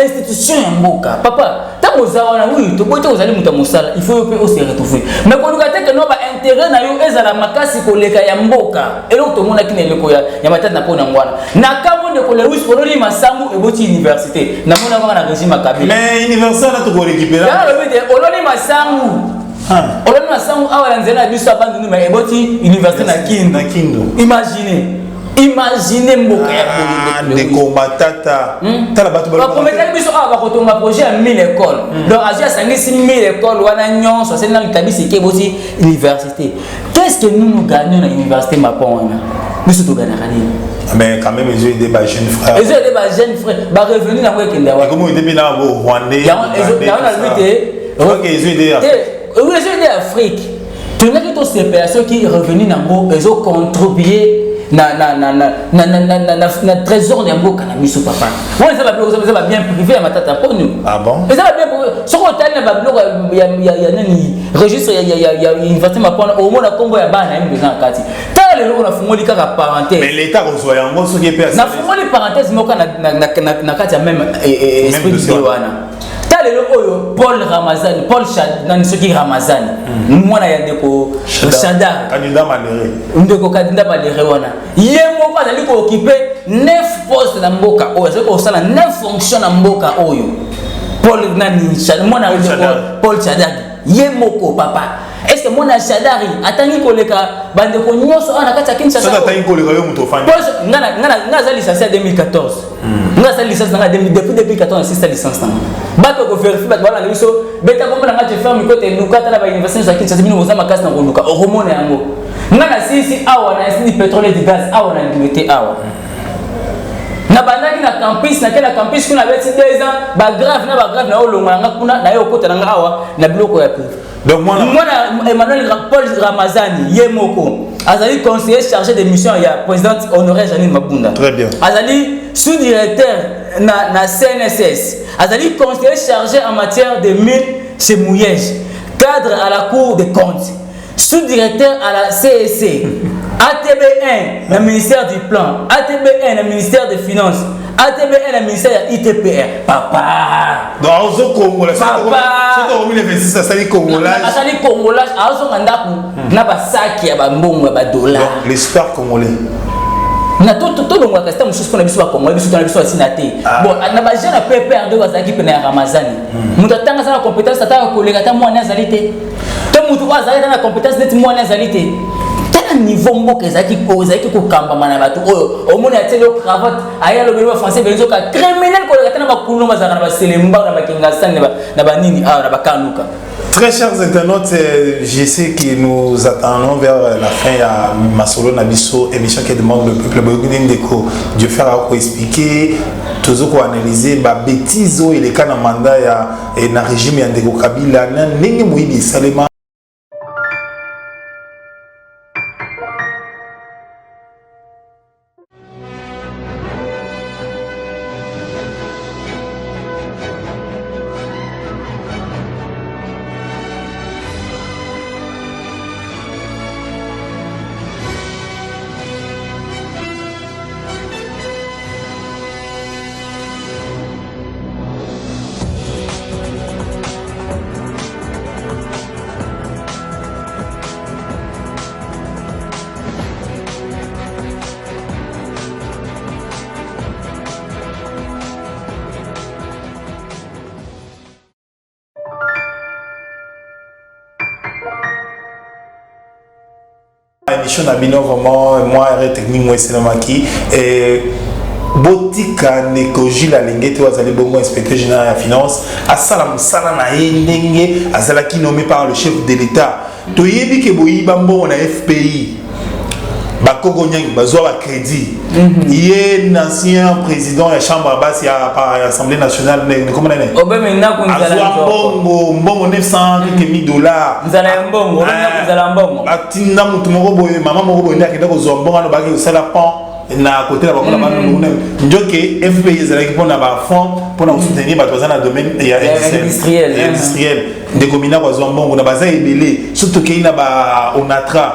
institution ya mboka. Papa, ntango oza wana, oui, toboyi te, ozali moto ya mosala, il faut yo mpe ose retrouver, mais koluka te keno baintérêt na yo ezala makasi koleka ya mboka. Eloko tomonaki na eleko ya Matata na mpo nango wana na kambo. Ndeko Lewis, oloni masangu eboti université, namoni kaka na régime ya Kabila. Mais université wana tokorécupéra. Yango alobi te, oloni masangu, oloni masangu awa na nzela na biso ya Bandundu, mais eboti université na Kindu. Na Kindu. Imagine, imagine mboka ya Ah, boye. Ndeko Matata, tala bato. Bakometaki biso awa bakotonga projet ya 1000 école. Donc azwi, asangisi 1000 école wana nyonso, asali na litabisi eke eboti université. Qu'est ce que nous nous gagnons na université mapon wana? Biso togagnaka nini? Mais quand même ezo aider ba jeune frère. Ezo aider ba jeune frère, barevenu nango ekende wapi? Ekomi aider mpe na bo Rwandais. Yango nalobi te. Ok, ezo aider. Te, oui, ezo aider Afrique. Tolingaki tosepela soki revenu nango ezocontribue na trésor ya mboka na biso, papa. Wana eza babiloko, eza babien privé ya Matata Ponyo. Ah bon? Eza babien privé. Soki otali na babiloko ya nani, registre ya université mapona, omona nkombo ya bana ye moto eza na kati. Tala. lelo oyo nafungoli kaka parenthèse. Mais l'État kozwa yango soki mpe nafungoli parenthèse moko na kati ya même eh, eh, esprit d'idée wana. Ta lelo oyo Paul Ramazani, Paul nani soki Ramazani, mwana ya ndeko Shadar, candidat malheureux, ndeko candidat malheureux wana, ye moko azali kooccuper 9 poste na mboka oyo, azali kosala 9 fonction na mboka oyo. Paul nani, mwana ndeko Paul Shadari ye moko, papa, est ce que mwana Shadari atangi koleka bandeko nyonso awa na kati ya Kinshasa? Atangi koleka yo moto ofandi. Nga aza licencié ya 2014. Nga asali licence nanga depuis 2014, nasisa licence nanga. Bato kovérifier, bato balanda biso, beta kombo nanga Jefer Mikote, luka, tala bauniversité nyonso ya Kinshasa. Bino boza makasi na koluka, okomona yango. Nga nasilisi awa na Institut du pétrole et du gaz awa na Limete awa. Nabandaki na campus, nake na campus kuna, abeti 2 ans, bagrave na bagrave na olongo nanga kuna, naye okota nanga awa na biloko ya privé. Donc mwana Emmanuel Paul Ramazani ye moko azali conseiller chargé de mission ya présidente honoraire Janine Mabunda. Très bien. Azali sous-directeur na CNSS, azali conseiller chargé en matière de mines chez Muyej, cadre à la Cour des comptes, sous-directeur à la CEC, ATB1 na ministère du plan, ATB1 na ministère des Finances, ATB1 na ministère ya ITPR, papa. Donc azokongola. Papa. Soki okomi le 26, asali congolage. Asali congolage, azonga ndako na basaki ya bambongo ya badollar. Donc les stars congolais. Na tolongwaka sita mosusu mpona biso bakongolais, biso tona biso basina te. Bon, na bajeune ya PPRD bazalaki pene ya Ramazani, moto atanga aza na compétence ataka koleka ata mwana azali te, to moto oyo azalaki ata na compétence neti mwana azali te. Tala niveau mboka ezalaki kokambama na bato oyo omoni atieli yo cravate, aye alobeli ba français ebele, nzoka criminel koleka te na bakulu bazalaka na baselemba, na bakingasani, na banini awa na bakanuka. Très chers internautes, je sais que nous attendons vers la fin ya Masolo na biso, émission qui demande le peuple. Boyoki ndeko Dieu faire à expliquer, toujours ko analyser ba bêtises oyo eleka na mandat ya na régime ya ndeko Kabila, na ndenge moyibi esalema. Émission na bino vraiment, moi, erreur technique moi esalemaki. Botika ndeko Gilles Alingete oyo azali bongo inspecteur général ya finance asala mosala na ye ndenge azalaki nommé par le chef de l'État. Toyebi ke boyiba mbongo na FPI, bakoko nyangi bazwa bacrédit. Ye ancien président ya chambre basse ya Assemblée nationale, komona nene azwa mbongo 900 quelque mille dollars. Nzala ya mbongo, nzala ya mbongo. Batinda motu moko boye, mama moko boye nde akenda kozwa mbongo wana, baki kosala pont na kote na bango na bandundu. Njoke FPI ezalaki mpona bafond mpona kosoutenir bato baza na domaine ya industriel. Ndeko Minako azwa mbongo na baza ebele. So tokei na ba Onatra,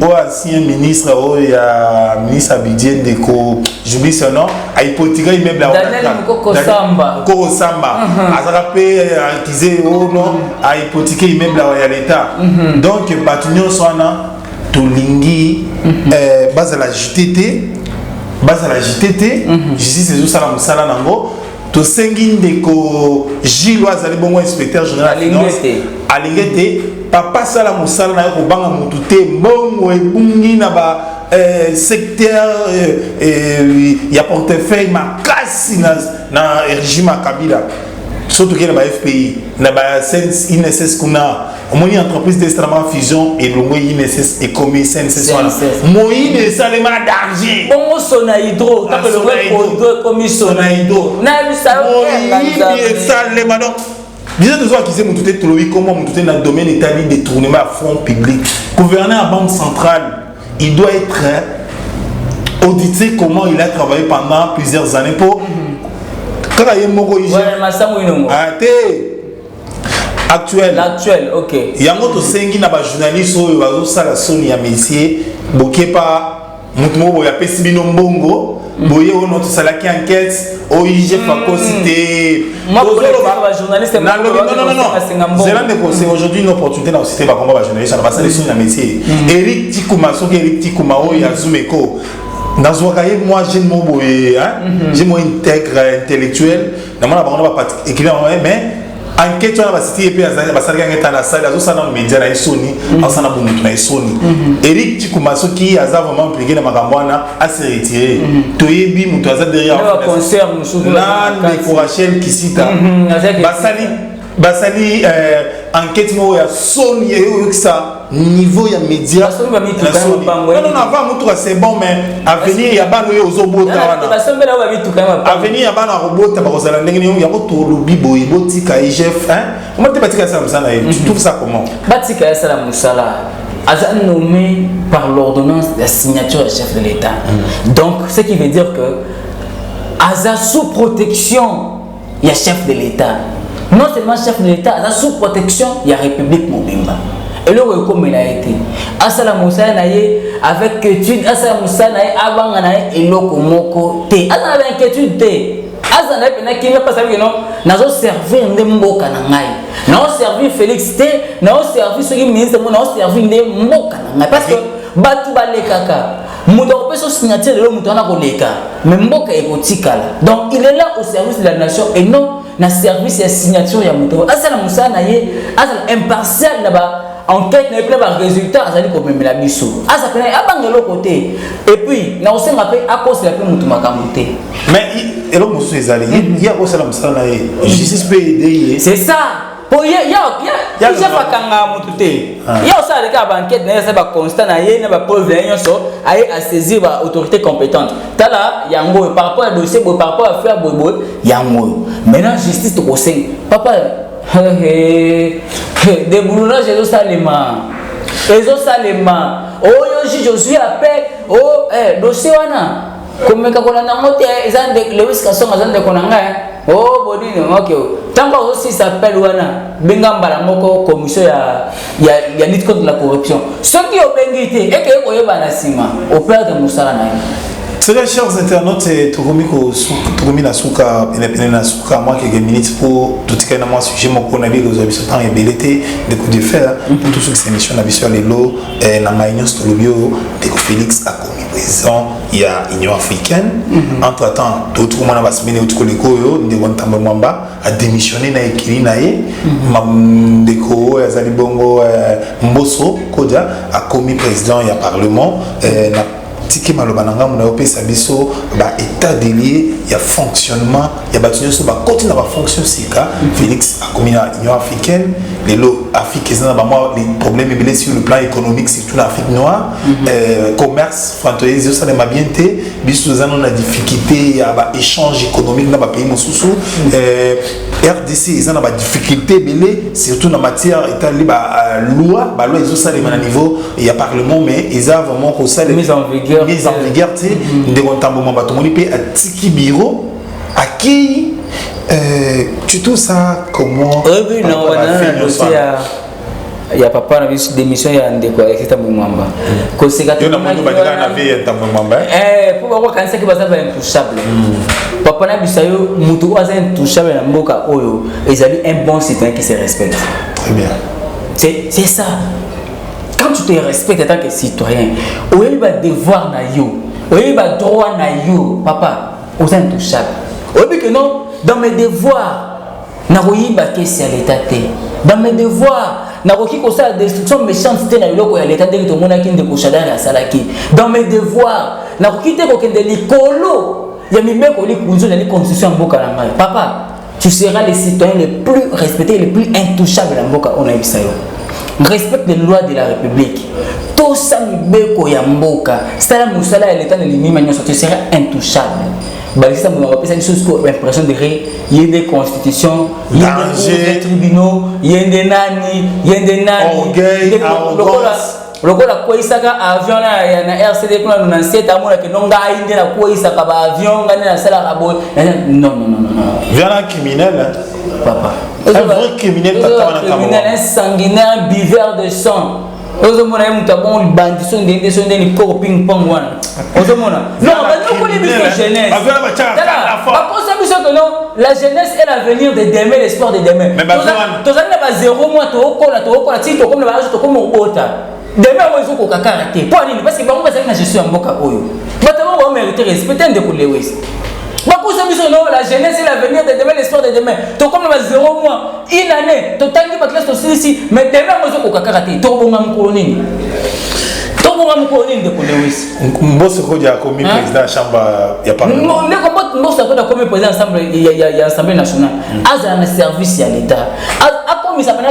oyo ancien ministre oyo ya ministre ya budget, ndeko, j'oublie son nom, ahypothéquer immeuble ya Onatra. Mukoko Samba azalaka mpe accusé oyo non ahypothéquer immeuble ya l'État. Donc bato nyonso wana tolingi bazala agité te, bazala agité te. Justice ezosala mosala nango. Tosengi ndeko Gilles oyo azali bongo inspecteur général alingi te, papa, asala mosala na ye, kobanga motu te. Mbongo ebungi na ba secteur ya portefeuille makasi na régime ya Kabila. So tokei na ba FPI, na ba INSS kuna, omoni entreprise de esalamaka fusion, elongo INSS ekomi CNSS wana, moyini esalema danger. Bongo Sona Hydro, hydro ekomi Sona Hydro, moyini esalema. Donc biso tozo accuser motu te, tolobi kombo motu te na domaine etali détournement ya fonds public. Gouverneur ya Banque centrale, il doit être audité, comment il a travaillé pendant plusieurs années, po kaka ye moko te actuel. L'actuel, ok. Yango tosengi na bajournaliste oyo bazosala soni ya métier. Bokepa motu moko boye apesi bino mbongo boye oyo no tosalaki enquête oyo IGF akosi te. Zela ndeko, c'est aujourd'hui une opportunité na kociter bakombo bajournaliste wana basali soni na métier. Eric Tikuma, soki Eric Tikuma oyo ya Zumeko, nazwaka ye mwa jeune mo boye, jeune mo intègre, intellectuel, namona bango na baéquilibre bango, mais enquête wana basiti ye mpe basalaki yango etala asali, azosala nano média na ye soni, azosala na bomutu na ye soni. Eric Tikuma, soki aza vraiment impliqué na makambo wana, ase retire. Toyebi moto aza derrière na ndeko Rachel Kisita. Basali enquête moko ya soni eyokisa niveau ya média. Non, avant motuka, c'est bon, mais avenir ya bana oyo ozobota wana, avenir ya bana akobota bakozala ndenge nini? Yango tolobi boye, botika IGF oma te, batika asala mosala na ye. Tu trouves ça comment? Batika asala mosala. Aza nommé par l'ordonnance, la signature du chef de l'État. Donc ce qui veut dire que aza sous protection ya chef de l'État. Non seulement chef de l'État, aza sous protection ya République mobimba. Eloko ekomela ye te, asala mosala na ye avec quiétude, asala mosala na ye, abanga na ye eloko moko te, aza na bainquiétude te, aza na ye mpena kimia mpasi abiki no nazoservir nde mboka na ngai, naoservir Félix te, naoservir soki ministre mo, naoservir nde mboka na ngai, parce que bato balekaka. Moto akopesa signature lelo, moto wana koleka, mais mboka ekotikala. Donc il est là au service de la nation et non na service ya signature ya moto. Asala mosala na ye, azala impartial na ba enquête na ye mpe na barésultat azali komemela biso. Aza pena abanga eloko te. Et puis na kosenga mpe akosela mpe moto makambo te. Mais eloko mosusu ezali, ye akosala mosala na ye, justice mpe aide ye. C'est ça, po ye chef akangaka motu te. Ye osala kaka baenquête na ye, asala baconstat na ye na bapreuve na ye nyonso, aye asaisir baautorité compétente: tala yango oyo par rapport ya dossier boye, par rapport ya affaire boye boye, yango oyo. Maintenant justice, tokosenga papa, déboulonnage ezosalema, ezosalema oyo juge ozwi appel o dossier wana, komeka kolanda yango te. Eza Lewis Kasongo, aza ndeko na ngai o bodini. Ok, ntango azosisa appel wana, benga mbala moko commission ya lutte contre la corruption. Soki obengi te, ekeye koyeba na nsima operdre mosala na yo. C'est vrai, chers internautes, tokomi na suka, penepene na suka, mwa quelques minutes mpo totikali na mwa sujet moko na biso, kozwa biso ntango ebele te. Ndeko de fer, mpo tosukisa émission na biso ya lelo na ngai nyonso tolobi oyo, ndeko Félix akomi président ya Union africaine. Entre temps, touti komona basemaine euti koleka oyo, ndeko Ntambwe Mwamba adémissionné na ekili na ye. Ndeko oyo azali bongo Mboso Kodia akomi président ya parlement. Na tiki maloba na ngambo na yo, opesa biso baétat des lieux ya fonctionnement ya bato nyonso bakoti na bafonction sika. Félix akomi na Union africaine. Lelo Afrique eza na bamwa problème ebele sur le plan économique, surtout na Afrique noire. Commerce frontalier ezosalema bien te. Biso toza nano na difficulté ya baéchange économique na bapays mosusu. RDC eza na badifficulté ebele, surtout na matière etali baloi. Baloi ezosalema na niveau ya parlement, mais eza vraiment kosalema mise en vigueur. Mise en vigueur te. Ndeko Ntambo Mwamba, tomoni mpe atiki bureau, akei. Tu trouves ça comment? Oui, non, na dossier ya papa na biso, démission ya ndeko Alexis Tambwe Mwamba, koseka. Yo namoni bandika na vie ya Tambwe Mwamba. Po bango bakanisaki baza ba intouchable. Papa na biso, yo moto oyo aza intouchable na mboka oyo ezali un bon citoyen qui se respecte. Très bien. C'est ça. Quand tu te respectes en tant que citoyen, oyebi badevoir na yo, oyebi badroit na yo, papa, oza intouchable. Oyebi que non, dans mes devoirs, nakoyiba caisse ya leta te. Dans mes devoirs, nakoki kosala destruction méchante te na biloko ya leta, ndenge tomonaki ndeko Shadary asalaki. Dans mes devoirs, nakoki te kokende likolo ya mibeko likunzi ezali constitution ya mboka na ngai. Papa, tu seras le citoyen le plus respecté, le plus intouchable na mboka oyo. Nayebisa yo, respecte les lois de la République, tosa mibeko ya mboka, sala mosala ya leta na limima nyonso, tu seras intouchable. Balisa mongo bapesa biso sikoyo impression de ye nde constitution, ye nde tribunaux, ye nde nani, ye nde nani. Lokola akweyisaka avion na RCD kuna 97, amonake no ngai nde nakweyisaka baavion, ngai nde nasalaka boye. Non, non, non, non. Viens criminel, hein? Papa. Un vrai criminel, tata wana. Criminel, un sanguinaire, un buveur de sang. Ozomona ye moto abongo libandi, so ndenge so ndenge koko ping pong wana, ozomona non, banyokoli biso jeunesse. Bakosa biso que non, la jeunesse est l'avenir de demain, l'espoir de demain. Tozali na ba 0 mois, tookola, tookola ti tokomi na ba âge, tokomi kobota. Demain yango ezokoka kaka te. Mpo nini? Parce que bango bazali na gestion ya mboka oyo. Bato bango bamérite respect te. Ndeko Lewis, bakosa biso non, la jeunesse est l'avenir de demain, l'espoir de demain. Tokomi na ba 0 mois, une année, totangi baclasse, tosilisi, mais demain yango ezokoka kaka te. Tobonga mokolo nini? Tobonga mokolo nini, ndeko Lewis? Mboso Kodia akomi président ya chambre ya parlement. Ndeko Mboso Kodia akomi président ensemble ya Assemblée nationale. Azala na service ya l'État, akomisa mpena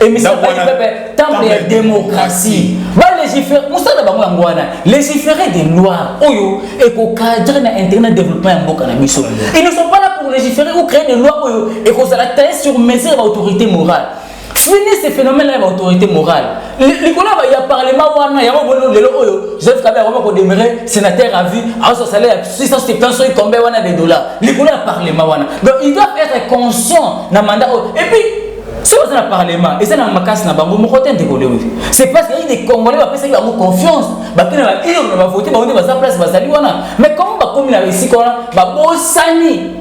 émission pepe temple ya démocratie. Balégiférer, mosala bango yango wana, légiférer des lois oyo ekocadrer na intérêt na développement ya mboka na biso. Ils ne sont pas là pour légiférer ou créer des lois oyo ekozala taillé sur mesure ya baautorité morale. Fini ce phénomène là ya baautorité morale likolo ya parlement wana. Yango bono lelo oyo Joseph Kabila akoma kodemeurer sénateur à vie, azwa salaire ya 670 soki combien wana de dollars likolo ya parlement wana. Donc ils doivent être conscients na mandat oyo. Et puis soki baza na parlement, eza na makasi na bango moko te, ndeko Lewi. C'est parce que des Congolais bapesaki bango confiance, bakende na baurne, bavote bango nde baza place bazali wana. Mais comment bakomi na esika wana? Babosani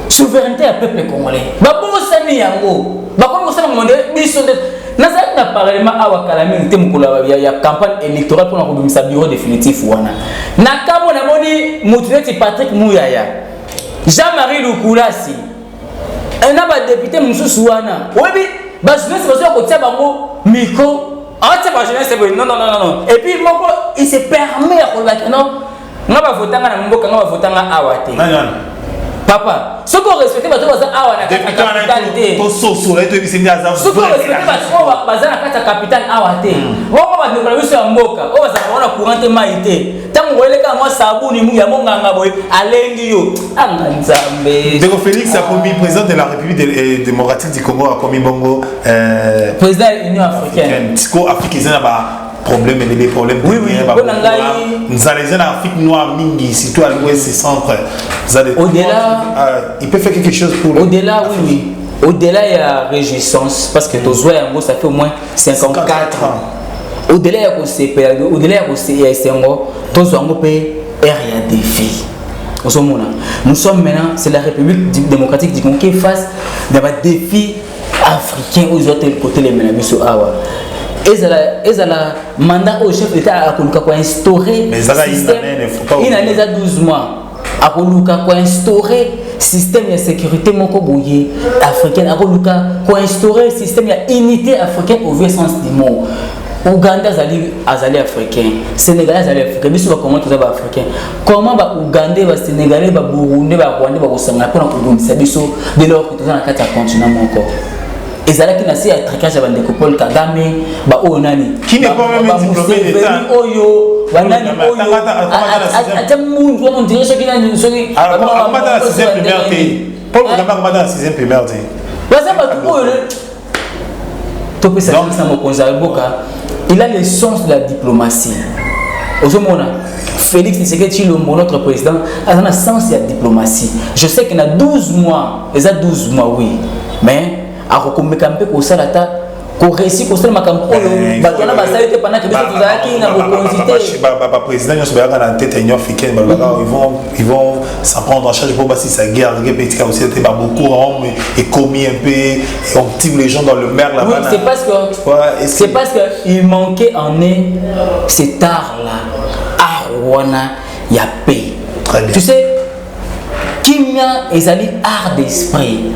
souveraineté ya peuple congolais, babosani yango, bakomi kosala monde biso nde. Nazalaki na parlement awa kala mingi te, mokolo ya campagne électorale mpona kobimisa bureau définitif wana. Na kambo namoni motu neti Patrick Muyaya, Jean-Marie Lukulasi na badéputé mosusu wana. Oyebi, bajeunesse bazoya kotia bango micro, atia bajeunesse boye: non, non, non, non. Et puis moko, il se permet ya kolobaki: non, nga bavotanga na mboka, nga bavotanga awa te. Papa, soki orespecte bato baza awa na kati ya capitale te, soki orespecte bato oyo baza na kati ya capitale awa te, bongo bandeko na biso ya mboka oyo bazalaka wana, courant te, mai te, ntango koyeleka mwa sabuni ya monganga boye, alengi yo anga Nzambe. Ndeko Félix akomi président de la République démocratique du Congo, akomi bongo président ya Union africaine. Siko Afrique eza na ba problème ebele, problème. Oui, mpona ngai nzala eza na Afrique noire mingi, surtout à l'ouest et centre. Au-delà Il peut faire quelque chose pour Au-delà, oui, au-delà ya réjouissance, parce que tozwa yango, ça fait au moins 54 ans. Au-delà ya kosepela, au-delà ya esengo, tozwa yango mpe ère ya défi. Ozomona, nous sommes maintenant, c'est la République démocratique du Congo qui est face na badéfi africain oyo ezwa kotelemela biso awa. Ezala mandat oyo chef d'État akoluka koinstaurer une année, eza 12 mois, akoluka koinstaurer système ya sécurité moko boye africaine, akoluka koinstaurer système ya unité africaine au vrai sens du mot. Uganda azali africain, Sénégalais azali africain, biso bakongo toza baafricain. Comment baougandais, basénégalais, baburundais, barwandais bakosangana mpona kobundisa biso dès lors que toza na kati ya continent moko? Ezalaki na se ya tricage ya bandeko Paul Kagame, baoyo nani, oyo banani, oyo atia mundu wana, ondire soki nani, soki Paul Kagame akomata na sixième primaire te. Baza bato oyo topesa na mokonzi ya mboka. Il a le sens de la diplomatie. Ozomona Félix Tshisekedi Tshilombo, notre président, aza na sens ya diplomatie. Je sais que na 12 mois, eza 12 mois, oui, mais akokomeka mpe kosala ata koréussir kosala makambo oyo bato wana basali te pendant que biso tozalaki na bokonzi te. Baprésident nyonso bayaka na tête ya Union africaine, balobaka ils vont s'en prendre en charge pour basisa guerre mpe etika aussi te. Baboko ekomi un peu, on tire les gens dans le mer là-bas. Oui, c'est parce que il manquait en eux cet art là, art wana ya paix. Très bien. Tu sais, kimia ezali art d'esprit.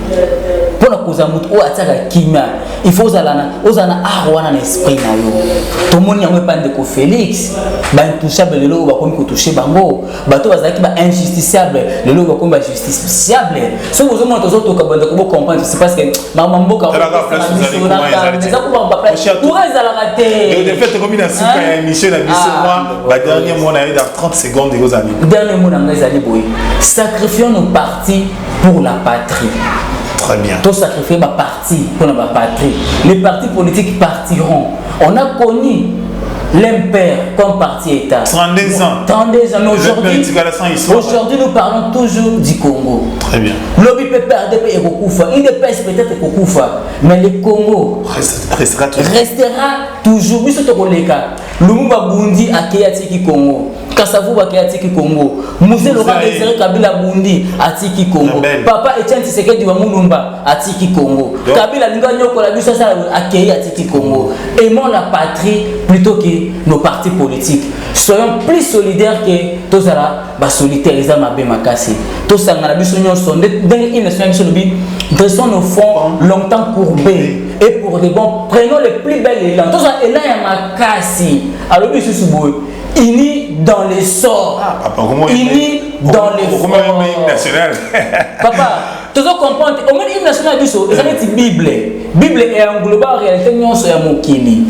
Mpona kozala moto oyo atiaka kimia, il faut ozala na art wana na esprit na yo. Tomoni yango epa ndeko Félix. Baintouchable lelo oyo bakomi kotouche bango, bato bazalaki bainjusticiable lelo oyo bakomi bajusticiable. Soki ozomona tozotoka, bandeko, bocomprendre, c'est parce que makambo mboka eza courant ezalaka te. Tokomi na suka ya émission na biso. Mwa badernier mot na ye dans 30 secondes ekozala? Dernier mot na ngai ezali boye: sacrifions nos partis pour la patrie. Très bien. To sacrifier ba parti pour la patrie. Les partis politiques partiront. On a connu L'MPR comme parti État. 32 ans. 32 ans. Mais aujourd'hui, aujourd'hui, nous parlons toujours du Congo. Très bien. Lobi PPRD ekokufa, UDPS peut-être ekokufa, mais le Congo restera toujours. Restera toujours. Biso tokoleka. Lumumba bundi akei atiki Congo. Kasavubu akei atiki Congo. Mzee Laurent Désiré Kabila bundi atiki Congo. Papa Etienne Tshisekedi wa Mulumba atiki Congo. Donc, Kabila alingi anyokola biso asala akei atiki Congo. Aimons la patrie plutôt que nos partis politiques. Soyons plus solidaires que tozala ba solitaire. Eza mabe makasi. Tosangana biso nyonso ndenge hymne national biso lobi: dressons nos fronts longtemps courbés et pour de bon prenons le plus bel élan. Tozala élan ya makasi. Alobi lisusu boye: unis dans les sorts. Ah, papa, comment unis dans les comment hymne national? Papa, tozo comprendre. Omoni hymne national biso eza neti Bible. Bible engloba réalité nyonso ya mokili.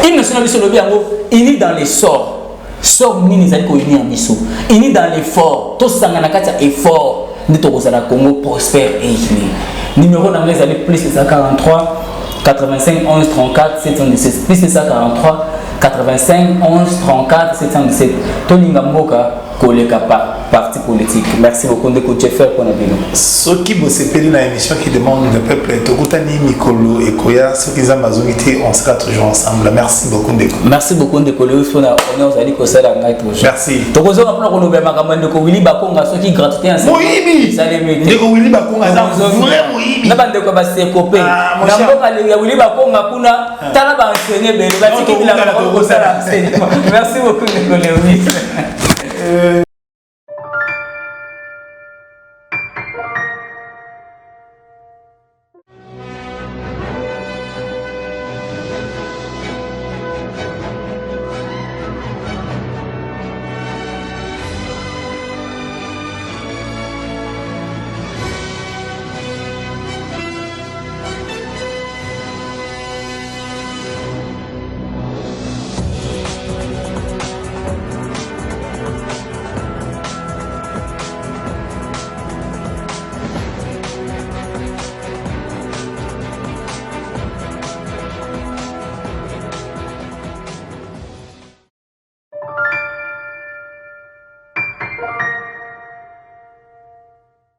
Hymne national biso elobi yango: unis dans les sorts. Sort nini ezali kounir biso? Unis dans l'effort. Tosanga na kati ya effort nde tokozala Congo prospère et uni. Numéro na ngai ezali plus 43 85 11 34 717, plus 143 85 11 34 717. Tolinga mboka koleka par parti politique. Merci beaucoup, ndeko Jeffer, mpona bino. Soki bosepeli na émission qui demande le peuple, tokutani mikolo ekoya. Soki Nzambe azongi te, on sera toujours ensemble. Merci beaucoup, ndeko. Merci beaucoup, ndeko Leo, mpona honneur ozali kosala ngai toujours. Merci. Tokozonga mpona kolobela makambo ya ndeko Willy Bakonga, soki gratuité. Moyibi. Esalemi te. Ndeko Willy Bakonga aza vrai moyibi. Na bandeko ya baseko mpe Ah, mon na cher. mboka ya Willy Bakonga kuna, tala baenseigne ebele batiki bilanga kosala enseignement. Merci beaucoup, ndeko Leonis.